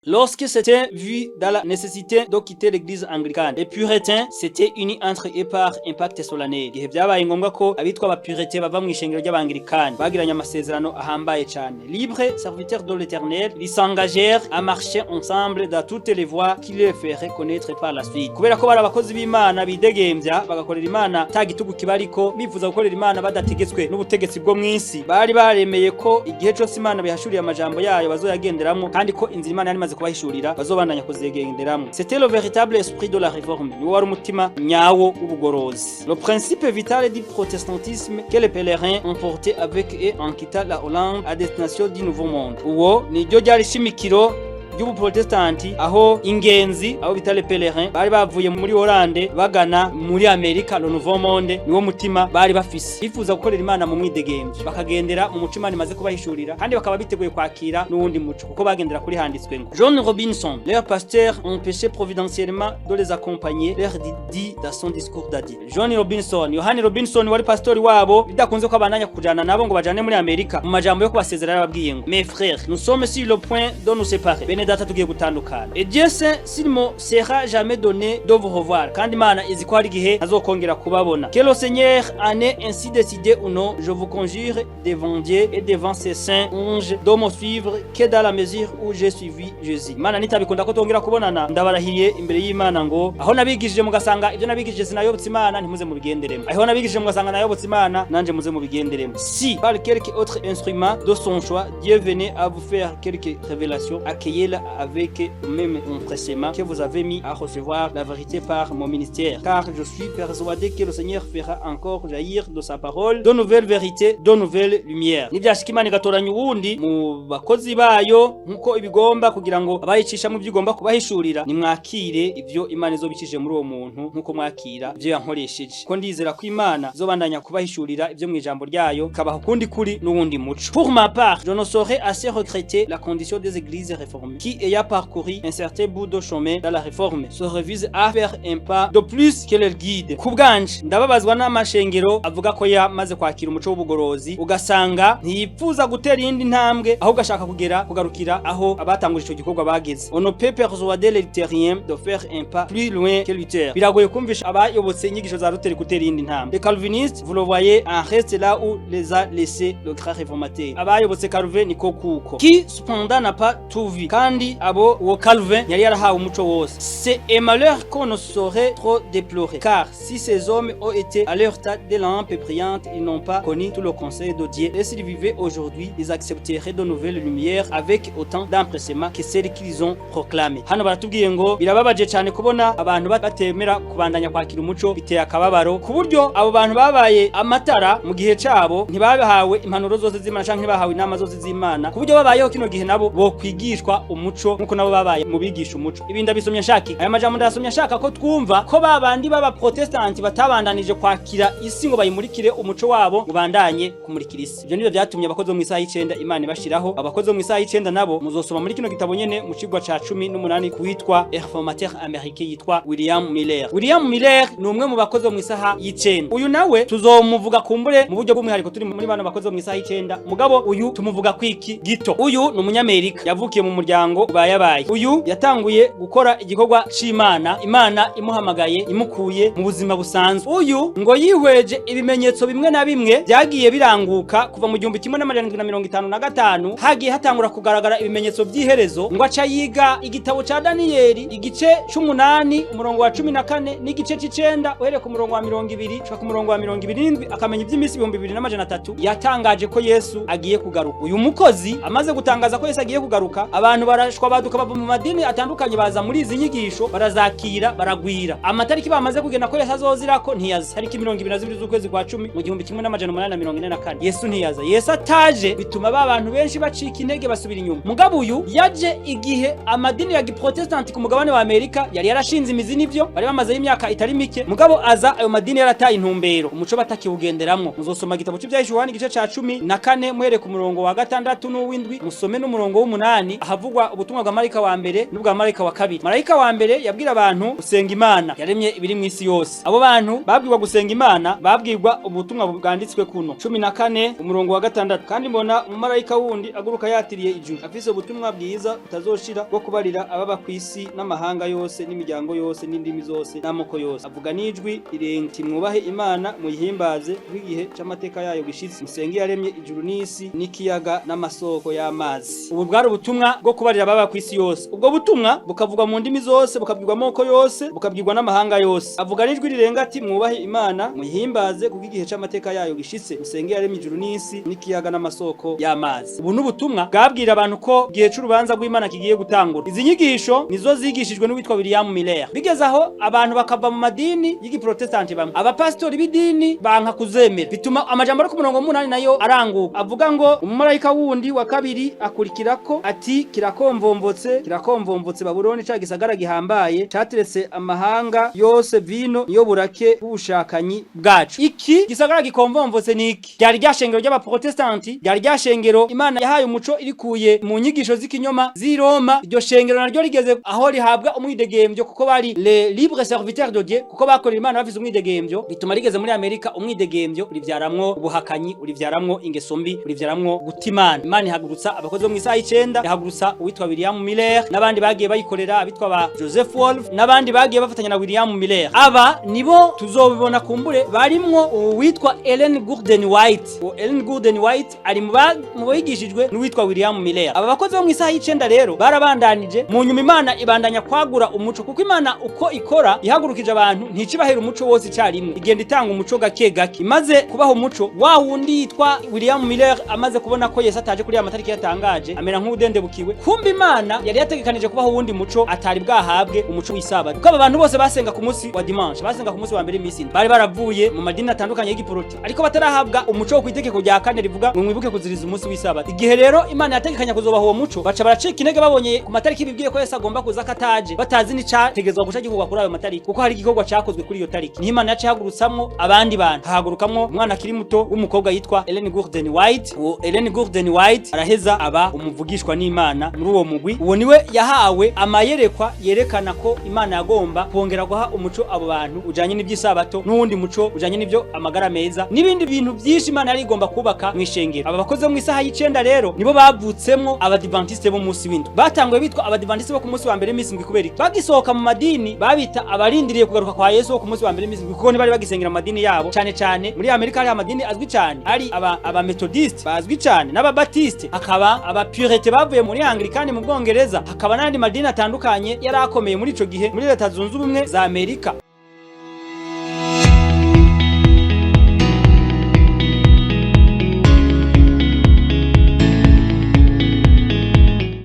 Lorsque s'étaient vus dans la nécessité de quitter l'église anglicane, les puritains s'étaient unis entre eux par un pacte solennel. Igihe byabaye ngombwa ko abitwa abapuritains bava mu ishengero ry'Abanglikani, bagiranye amasezerano ahambaye cyane. Libres serviteurs de l'Éternel, ils s'engagèrent à marcher ensemble dans toutes les voies qui les feraient connaître par la suite. Kubera ko bari abakozi b'Imana bidegembya, bagakorera Imana ata gitugu kibariko, bifuza gukorera Imana badategetswe n'ubutegetsi bwo mw'isi, bari baremeye ko igihe cose Imana bihashuriye amajambo yayo bazoyagenderamwo, kandi ko inzira Imana yari imaze kubahishurira bazobandanya kuzigenderamwo. C'était le véritable esprit de la réforme, niwo wari umutima nyawo w'ubugorozi, le principe vital du protestantisme que les pèlerins ont porté avec eux en quittant la Hollande à destination du Nouveau Monde. Uwo niryo ryari ishimikiro ry'ubuprotestanti, aho ingenzi, aho bita les pèlerins, bari bavuye muri Hollande bagana muri Amerika, le Nouveau Monde. Niwo mutima bari bafise, bifuza gukorera Imana mu mwidegemvyo, bakagendera mu muco Imana imaze kubahishurira, kandi bakaba biteguye kwakira n'uwundi muco, kuko bagendera kuri handitswe ngo. John Robinson, leur pasteur, empêché providentiellement de les accompagner, leur dit dans son discours d'adieu. John Robinson, Yohani Robinson, wari pastori wabo, bidakunze ko abandanya kujana nabo ngo bajane muri Amerika, mu majambo yo kubasezera yarababwiye ngo: "Mes frères, nous sommes sur le point de nous séparer." Bene data, tugiye gutandukana. "Et Dieu sait s'il me sera jamais donné de vous revoir." Kandi Imana izi ko hari igihe azokongera kubabona. "Que le Seigneur en ait ainsi décidé ou non, je vous conjure devant Dieu et devant ses saints anges de me suivre que dans la mesure où j'ai suivi Jésus." Imana nitabikunda ko tongera kubonana, ndabarahiriye imbere y'Imana ngo aho nabigishije mugasanga ibyo nabigishije sinayobotse Imana, ntimuze mubigenderemo. Aho nabigishije mugasanga nayobotse Imana, nanje muze mubigenderemo. "Si par quelque autre instrument de son choix Dieu venait à vous faire quelque révélation, accueillez-la avec le même empressement que vous avez mis à recevoir la vérité par mon ministère, car je suis persuadé que le Seigneur fera encore jaillir de sa parole de nouvelles vérités, de nouvelles lumières." Nibyashika Imana igatoranya uwundi mu bakozi bayo nkuko ibigomba, kugira ngo abayicisha mu byo igomba kubahishurira, nimwakire ivyo Imana izobicishije muri uwo muntu nkuko mwakira ivyo yankoresheje, ko ndizera ko Imana izobandanya kubahishurira ivyo mu ijambo ryayo, kabaha ukundi kuri n'uwundi muco. "Pour ma part, je ne saurais assez regretter la condition des églises réformées qui, ayant parcouru un certain bout de chemin dans la réforme, se refusent à faire un pas de plus que leur guide." Ku bwanje, ndababazwa n'amashengero avuga ko yamaze kwakira umuco w'ubugorozi, ugasanga ntiyipfuza gutera iyindi ntambwe, ahubwo ashaka kugera kugarukira aho abatanguje ico gikorwa bageze. On ne peut persuader les luthériens de faire un pas plus loin que Luther. Biragoye kumvisha abayobotse inyigisho za Luther gutera iyindi ntambwe. Les calvinistes, vous le voyez, en restent là où les a laissés le grand réformateur. Abayobotse Calvin niko kuko. Qui cependant n'a pas tout vu. Kandi abo uwo Calvin yari yarahawe umuco wose. C'est un malheur qu'on ne saurait trop déplorer, car si ces hommes ont été à leur temps des lampes brillantes, ils n'ont pas connu tout le conseil de Dieu, et s'ils vivaient aujourd'hui, ils accepteraient de nouvelles lumières avec autant d'empressement que celles qu'ils ont proclamées. Hano baratubwiye ngo birababaje cyane kubona abantu batemera kubandanya kwakira umuco. Biteye akababaro ku buryo abo bantu babaye amatara mu gihe cabo, ntibahawe impanuro zose z'Imana canke ntibahawe inama zose z'Imana, ku buryo babayeho kino gihe nabo bokwigishwa umuco nkuko nabo babaye mu bigisha umuco. Ibi ndabisomye nshaka, aya majambo ndasomye nshaka ko twumva ko babandi baba Protestanti batabandanije kwakira isi ngo bayimurikire umuco wabo, ngo bandanye kumurikira isi. Ivyo nivyo vyatumye abakozi bo mu isaha y'icenda Imana ibashiraho. Abakozi bo mu isaha y'icenda nabo muzosoma muri kino gitabo nyene, mu cigwa ca 18, kuwitwa réformateur américain yitwa William Miller. William Miller ni umwe mu bakozi bo mu isaha y'icenda. Uyu nawe tuzomuvuga kumbure mu buryo bw'umwihariko turi muri bano bakozi bo mu isaha y'icenda, mugabo uyu tumuvuga kwiki gito. Uyu ni Umunyamerika yavukiye mu muryango ubayabaye. Uyu yatanguye gukora igikorwa c'Imana, Imana imuhamagaye imukuye mu buzima busanzwe. Uyu ngo yihweje ibimenyetso bimwe na bimwe byagiye biranguka kuva mu 1755, hagiye hatangura kugaragara ibimenyetso by'iherezo, ngo aca yiga igitabo ca Daniyeli, igice c'umunani umurongo wa 14, n'igice c'icenda uhereye ku murongo wa 20 gushika ku murongo wa 27, akamenya iby'iminsi 2300. Yatangaje ko Yesu agiye kugaruka. Uyu mukozi amaze gutangaza ko Yesu agiye kugaruka, abantu barashwa baduka bava mu madini atandukanye, baza muri izi nyigisho, barazakira, baragwira. Amatariki bamaze kugenda ko Yesu azozirako ntiyaza. Tariki 22 z'ukwezi kwa cumi mu 1844, Yesu ntiyaza. Yesu ataje bituma ba bantu benshi bacika intege, basubira inyuma. Mugabo uyu yaje igihe amadini ya giprotestanti ku mugabane wa Amerika yari yarashinze imizi. N'ivyo bari bamazeyo imyaka itari mike, mugabo aza ayo madini yarataye intumbero, umuco batakiwugenderamwo. Muzosoma igitabo c'Ibyahishuwe, igice ca 14, muhereye ku murongo wa gatandatu n'uw'indwi, musome n'umurongo w'umunani, ahavugwa. Uwitwa ubutumwa bwa marayika wa mbere n'ubwa marayika wa kabiri. Marayika wa mbere yabwira abantu gusenga Imana yaremye ibiri mu isi yose. Abo bantu babwirwa gusenga Imana, babwirwa ubutumwa bwanditswe kuno 14 umurongo wa 6: "Kandi mbona umumarayika wundi aguruka yatiriye ijuru, afise ubutumwa bwiza butazoshira bwo kubarira ababa ku isi n'amahanga yose n'imiryango yose n'indimi zose n'amoko yose, avuga n'ijwi rirenga ati: Mwubahe Imana, muyihimbaze, kuko igihe c'amateka yayo gishitse. Musenge yaremye ijuru n'isi n'ikiyaga n'amasoko y'amazi." Ubu bwari ubutumwa bwo kubarira ababa ku isi yose. Ubwo butumwa bukavugwa mu ndimi zose, bukabwirwa amoko yose, bukabwirwa n'amahanga yose. Avuga n'ijwi rirenga ati: "Mwubahe Imana, muyihimbaze, kuko igihe c'amateka yayo gishitse. Musenge yaremye ijuru n'isi n'ikiyaga n'amasoko y'amazi." Ubu n'ubutumwa bwabwira abantu ko igihe c'urubanza rw'Imana kigiye gutangura. Izi nyigisho nizo zigishijwe n'uwitwa William Miller. Bigeze aho abantu bakava mu madini y'igiprotestanti, bamwe abapasitori b'idini banka kuzemera, bituma amajambo ari ku murongo w'umunani nayo aranguka, avuga ngo: "Umumarayika wundi wa kabiri akurikirako ati: Kirakomvomvotse, kirakomvomvotse Babuloni, ca gisagara gihambaye cateretse amahanga yose vino niyo burake bw'ubushakanyi bwacu." Iki gisagara gikomvomvotse ni iki? Ryari rya shengero ry'abaprotestanti, ryari rya shengero Imana yahaye umuco irikuye mu nyigisho z'ikinyoma z'i Roma. Iryo shengero naryo rigeze aho rihabwa umwidegemvyo, kuko bari les libres serviteurs de Dieu, kuko bakorera Imana bafise umwidegemvyo. Bituma rigeze muri Amerika, umwidegemvyo urivyaramwo ubuhakanyi, urivyaramwo ingeso mbi, urivyaramwo guta Imana. Imana ihagurutsa abakozi bo mw'isaha y'icenda, ihagurutsa uwitwa William Miller n'abandi bagiye bayikorera, abitwa ba Joseph Wolf n'abandi bagiye bafatanya na William Miller. Aba nibo tuzobibona kumbure barimwo uwitwa Ellen Gordon White. Uwo Ellen Gordon White ari mu bigishijwe n'uwitwa William Miller. Aba bakozi bo mw'isaha y'icenda rero barabandanije. Mu nyuma Imana ibandanya kwagura umuco, kuko Imana uko ikora, ihagurukije abantu nticibahera umuco wose icyarimwe, igenda itanga umuco gake gake. Imaze kubaha umuco, wa wundi yitwa William Miller amaze kubona ko Yesu ataje kuri ya matariki yatangaje, amera nk'udendebukiwe. Kumbe Imana yari yategekanije kubaho uwundi muco atari bwahabwe, umuco w'isabato, kuko aba bantu bose basenga ku munsi wa dimanche, basenga ku munsi wa mbere imisi indwi. Bari baravuye mu madini atandukanye y'igiporoti, ariko batarahabwa umuco wo kwitegeko rya kane rivuga ngo: "Mwibuke kuziriza umunsi w'isabato." Igihe rero Imana yategekanya kuzobaha uwo muco, baca baracika intege babonye ku matariki bibwiye ko Yesu agomba kuza kataje, batazi n'icategezwa guca gikorwa kuri ayo matariki, kuko hari igikorwa cakozwe kuri iyo tariki. Niho Imana yaciye ihagurutsamwo abandi bantu, hahagurukamwo umwana akiri muto w'umukobwa yitwa Ellen Gordon White. Uwo Ellen Gordon White araheza aba umuvugishwa n'Imana muri uwo mugwi. Uwo niwe yahawe amayerekwa yerekana ko Imana yagomba kongera guha umuco abo bantu ujanye n'iby'isabato, n'uwundi muco ujanye n'ibyo amagara meza, n'ibindi bintu byinshi Imana yari igomba kubaka mu ishengero. Aba bakozi bo mu isaha y'icenda rero nibo bavutsemo Abadivantiste b'umunsi w'indwi. Batanguye bitwa Abadivantiste bo ku munsi wa mbere w'iminsi indwi. Kubera iki? Bagisohoka mu madini babita abarindiriye kugaruka kwa Yesu wo ku munsi wa mbere w'iminsi indwi, kuko ntibari bagisengera mu madini yabo. Cyane cyane muri Amerika hari amadini azwi cyane, ari aba Methodiste bazwi cyane n'Ababatiste, hakaba aba Puritain bavuye muri Anglikani mu Bwongereza, hakaba n'andi madini atandukanye yari akomeye muri ico gihe muri Leta Zunze Ubumwe za Amerika.